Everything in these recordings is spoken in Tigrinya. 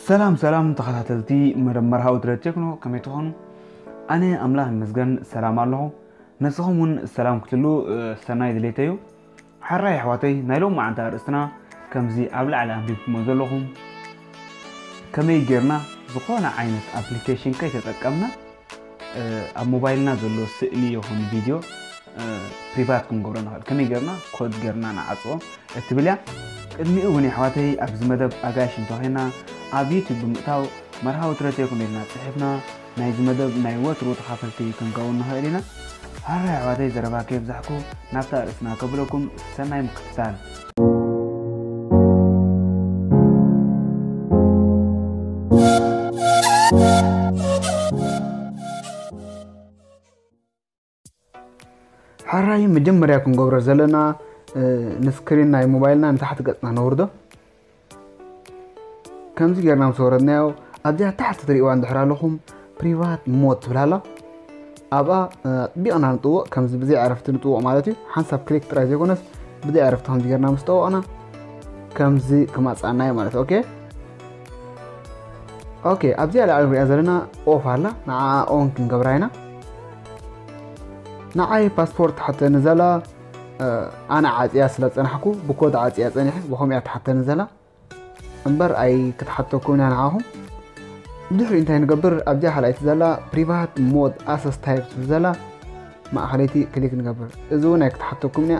ሰላም ሰላም ተኸታተልቲ መደብ መርሃዊ ትረ ቴክኖ፣ ከመይ ትኾኑ? ኣነ ኣምላኽ ይመስገን ሰላም ኣለኹ። ንስኹም እውን ሰላም ክትሉ፣ እ፣ ሰናይ ድሌተዩ። ሓራይ ኣሕዋተይ፣ ናይ ሎም መዓልቲ ኣርእስትና ከምዚ ኣብ ላዕሊ ኣንቢብኩሞ ዘለኹም፣ ከመይ ጌርና ዝኾነ ዓይነት ኣፕሊኬሽን ከይተጠቀምና፣ እ፣ ኣብ ሞባይልና ዘሎ ስእሊ ይኹን ቪድዮ፣ እ፣ ፕሪቫት ክንገብሮ ንኽእል። ከመይ ጌርና ኮድ ጌርና ንዓጽዎ እትብል እያ። ቅድሚኡ እውን ኣሕዋተይ ኣብዚ መደብ ኣጋይሽ እንተኾይና ኣብ ዩቱብ ብምእታው መርሃዊ ትረ ቴክኖ ኢልና ጽሒፍና ናይዚ መደብ ናይ ወትሩ ተኻፈልቲ ክንከውን ንኽእል ኢና። ሓራይ ኣሕዋተይ ዘረባ ከየብዛሕኩ ናብታ ኣርእስትና ከብለኩም ሰናይ ምክትታል። ሓራይ መጀመርያ ክንገብሮ ዘለና፣ እ፣ ንስክሪን ናይ ሞባይልና ንታሕቲ ገጽና ነውርዶ። ከምዚ ጌርና ምስ ወረድናዮ ኣብዚኣ ታሕቲ ትርእይዋ እንድሕር ኣለኹም ፕሪቫት ሞድ ትብል ኣላ። ኣብኣ፣ እ፣ ኣጥቢቕና ንጥውቕ፣ ከምዚ ብዘይ ዕረፍቲ ንጥውቕ ማለት እዩ። ሓንሳብ ክሊክ ጥራይ ዘይኮነስ ብዘይ ዕረፍቲ ከምዚ ጌርና ምስ ጠወቕና ከምዚ ክመጽኣና እዩ ማለት እዩ። ኦኬ። ኦኬ፣ ኣብዚኣ ላዕሊ ንሪኣ ዘለና ኦፍ ኣላ፣ ንዓኣ ኦን ክንገብራ ኢና። ንዓይ ፓስፖርት ትሓተኒ ዘላ፣ እ፣ ኣነ ዓጽያ ስለ ዝጸናሕኩ ብኮድ ዓጽያ ጸኒሐ፣ ብኸምኡ እያ ትሓተኒ ዘላ። እምበር ኣይክትሓተኩም እያ ንዓኹም። ብድሕሪ እንታይ ንገብር? ኣብዚኣ ካልኣይቲ ዘላ ፕሪቫት ሞድ ኣሰስ ታይፕ ትብል ዘላ ማእኸለይቲ ክሊክ ንገብር። እዚ እውን ኣይክትሓተኩም እያ።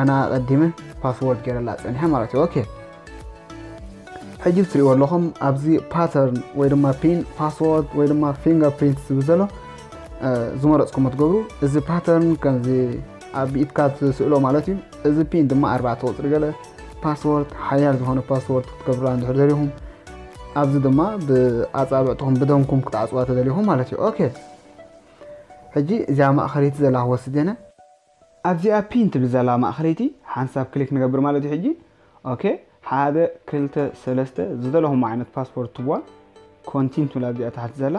ኣነ ኣቐዲመ ፓስወርድ ገይረላ ጸኒሐ ማለት እዩ። ኦኬ። ሕጂ ትሪእዎ ኣለኹም ኣብዚ ፓተርን ወይ ድማ ፒን፣ ፓስወርድ ወይ ድማ ፊንገር ፕሪንት ዝብል ዘሎ፣ እ፣ ዝመረጽኩሞ ትገብሩ። እዚ ፓተርን ከምዚ ኣብ ኢድካ ትስእሎ ማለት እዩ። እዚ ፒን ድማ ኣርባዕተ ቁጽሪ ገለ፣ ፓስወርድ ሓያል ዝኾነ ፓስወርድ ክትገብሩላ እንድሕር ደሊኹም ኣብዚ ድማ ብኣጻብዕትኹም ብደምኩም ክትዓጽዋ ተደሊኹም ማለት እዩ። ኦኬ። ሕጂ እዚኣ ማእኸለይቲ ዘላ ክወስድ እየ። ኣብዚኣ ፒን ትብል ዘላ ማእኸለይቲ ሓንሳብ ክሊክ ንገብር ማለት እዩ። ሕጂ ኦኬ፣ ሓደ፣ ክልተ፣ ሰለስተ ዝደለኹም ዓይነት ፓስወርድ ትብዋ። ኮንቲን ትብል ኣብዚኣ ታሕቲ ዘላ።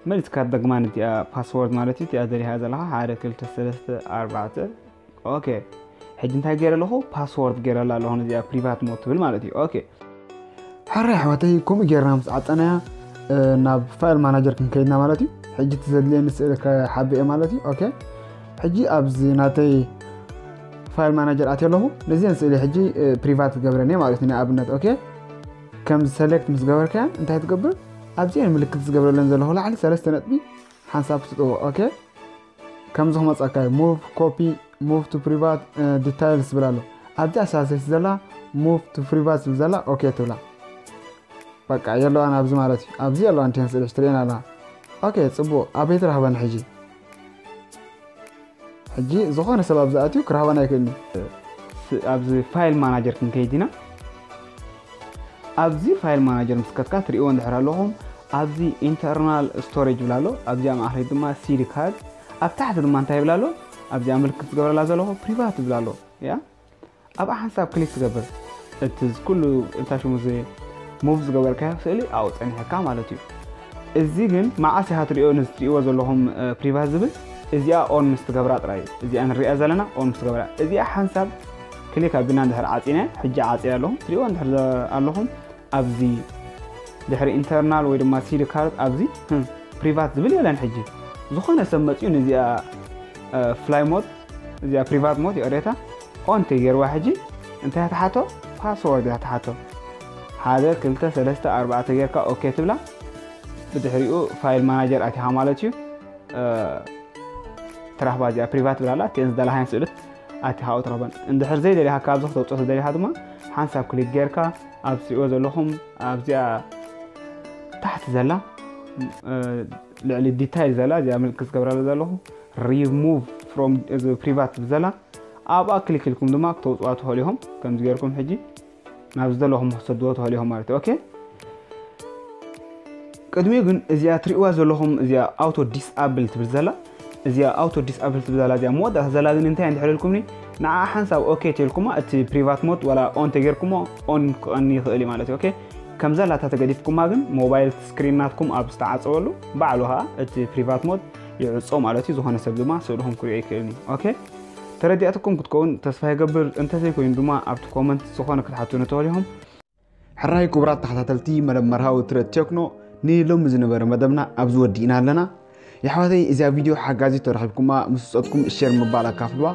መሊስካ ትደግማ ነዚኣ ፓስወርድ ማለት እዩ። እቲኣ ደሊኻ ዘለኻ ሓደ፣ ክልተ፣ ሰለስተ፣ ኣርባዕተ። ኦኬ። ሕጂ እንታይ ገይረ ኣለኹ? ፓስወርድ ገይረላ ኣለኹ ነዚኣ ፕሪቫት ሞድ ትብል ማለት እዩ። ኦኬ። ሕራይ ኣሕዋተይ፣ ከምኡ ጌርና ምስ ዓጸናያ፣ እ፣ ናብ ፋይል ማናጀር ክንከይድና ማለት እዩ። ሕጂ እቲ ዘድልየኒ ስእሊ ክሓብእ እየ ማለት እዩ። ኦኬ። ሕጂ ኣብዚ ናተይ ፋይል ማናጀር ኣትየ ኣለኹ። ነዚአን ስእሊ ሕጂ፣ እ፣ ፕሪቫት ክገብረን እየ ማለት እዩ። ንኣብነት፣ ኦኬ፣ ከምዚ ሰሌክት ምስ ገበርካያ እንታይ ትገብር? ኣብዚአን ምልክት ዝገብረለን ዘለኹ ላዕሊ ሰለስተ ነጥቢ ሓንሳብ ክትጥውቕ። ኦኬ። ከምዚ ክመጸካ እዩ። ሙቭ፣ ኮፒ፣ ሙቭ ቱ ፕሪቫት፣ እ፣ ዲታይልስ ዝብል ኣሎ። ኣብዚኣ ሳልሰይቲ ዘላ ሙቭ ቱ ፕሪቫት ዝብል ዘላ ኦኬ ትብላ። በቃ የለዋን ኣብዚ ማለት እዩ። ኣብዚ የለዋን እተን ስእሊ ትርእየን ኣለኻ። ኦኬ፣ ጽቡቕ። ኣበይ ትረኽበን ሕጂ? ሕጂ ዝኾነ ሰብ ኣብዚ ኣትዩ ክረኽበን ኣይክእልን እዩ። ስ-፣ ኣብዚ ፋይል ማናጀር ክንከይድ ኢና። ኣብዚ ፋይል ማናጀር ምስ ከድካ ትርእይዎ እንድሕር ኣለኹም፣ ኣብዚ ኢንተርናል ስቶሬጅ ይብል ኣሎ፣ ኣብዚኣ ማእኸለይቲ ድማ ሲዲ ካርድ፣ ኣብ ታሕቲ ድማ እንታይ ይብል ኣሎ? ኣብዚኣ ምልክት ዝገብረላ ዘለኹ ፕሪቫት ይብል ኣሎ። ያ፣ ኣብኣ ሓንሳብ ክሊክ ትገብር። እቲ ኩሉ እንታይ ሽሙ እዚ ሙቭ ዝገበርካዮ ስእሊ ኣብኡ ጸኒሐካ ማለት እዩ። እዚ ግን መዓስ ኢኻ ትርእዮ? ነዚ ትርእይዎ ዘለኹም፣ እ፣ ፕሪቫት ዝብል እዚኣ ኦን ምስ ትገብራ ጥራይ እዩ። እዚኣ ንሪኣ ዘለና ኦን ምስ ትገብራ። እዚኣ ሓንሳብ ክሊክ ኣቢልና እንድሕር ዓጺና፣ ሕጂ ዓጺያ ኣለኹም። ትርእይዎ እንድሕር ዘ-፣ ኣለኹም ኣብዚ ድሕሪ ኢንተርናል ወይ ድማ ሲዲ ካርድ ኣብዚ፣ ህም፣ ፕሪቫት ዝብል የለን። ሕጂ ዝኾነ ሰብ መጺኡ ነዚኣ፣ እ፣ ፍላይ ሞድ፣ እዚኣ ፕሪቫት ሞድ ይቕሬታ፣ ኦን ተገይርዋ ሕጂ እንታይ ትሓቶ? ፓስወርድ እያ ትሓቶ። ሓደ፣ ክልተ፣ ሰለስተ፣ ኣርባዕተ ጌርካ ኦኬ ትብላ። ብድሕሪኡ ፋይል ማናጀር ኣቲኻ ማለት እዩ። እ፣ ትረኽባ እዚኣ ፕሪቫት ብላላ፣ እተን ዝደለኻየን ስእልት ኣቲኻ ኣብኡ ትረኽበን። እንድሕር ዘይደሊኻ ካብዚ ክተውፅኦ ተደሊኻ ድማ ሓንሳብ ክሊክ ጌርካ ኣብ ትሪእዎ ዘለኹም ኣብዚኣ ታሕቲ ዘላ፣ እ፣ ልዕሊ ዲታይል ዘላ እዚኣ ምልክት ዝገብረላ ዘለኹ ሪሙቭ ፍሮም እዚ ፕሪቫት ዘላ ኣብኣ ክሊክ ኢልኩም ድማ ክተውፅዋ ትኽእሉ ኢኹም። ከምዚ ጌርኩም ሕጂ ናብ ዝደለኹም ክሰድዎ ትኽእሉ ኢኹም ማለት እዩ። ኦኬ። ቅድሚኡ ግን እዚኣ ትሪእዋ ዘለኹም እዚኣ ኣውቶ ዲስኣብል ትብል ዘላ፣ እዚኣ ኣውቶ ዲስኣብል ትብል ዘላ እዚኣ መወዳእታ ዘላ ግን እንታይ እንድሕር ኢልኩምኒ ንዓ ሓንሳብ ኦኬ ተልኩማ እቲ ፕሪቫት ሞድ ዋላ ኦን ተጌርኩሞ ኦን ክቐኒ ይኽእል እዩ ማለት እዩ። ኦኬ። ከም ዘላታ ተገዲፍኩማ ግን ሞባይል ስክሪን ናትኩም ኣብ ዝተዓጸወሉ ባዕሉ ኸኣ እቲ ፕሪቫት ሞድ ይዕጾ ማለት እዩ። ዝኾነ ሰብ ድማ ስእልኹም ክሪኦ ይክእልን እዩ። ኦኬ። ተረዲኣትኩም ክትከውን ተስፋ ይገብር። እንተዘይኮይኑ ድማ ኣብቲ ኮመንት ዝኾነ ክትሓቱኒ ትኽእሉ ኢኹም። ሕራይ ክቡራት ተኸታተልቲ መደብ መርሃዊ ትረት ቴክኖ፣ ንሎሚ ዝነበረ መደብና ኣብዚ ወዲእና ኣለና። የሕዋተይ፣ እዚኣ ቪድዮ ሓጋዚት ተረኺብኩማ፣ ምስ ውጸትኩም ሼር ምባል ኣካፍልዋ።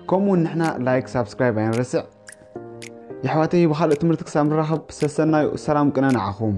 ከምኡ እውን ንሕና ላይክ፣ ሳብስክራይብ ኣይንረስዕ። የሕዋተይ፣ ብኻልእ ትምህርቲ ክሳብ ንራኸብ፣ ሰሰናዩ፣ ሰላም ቅነ ንዓኹም።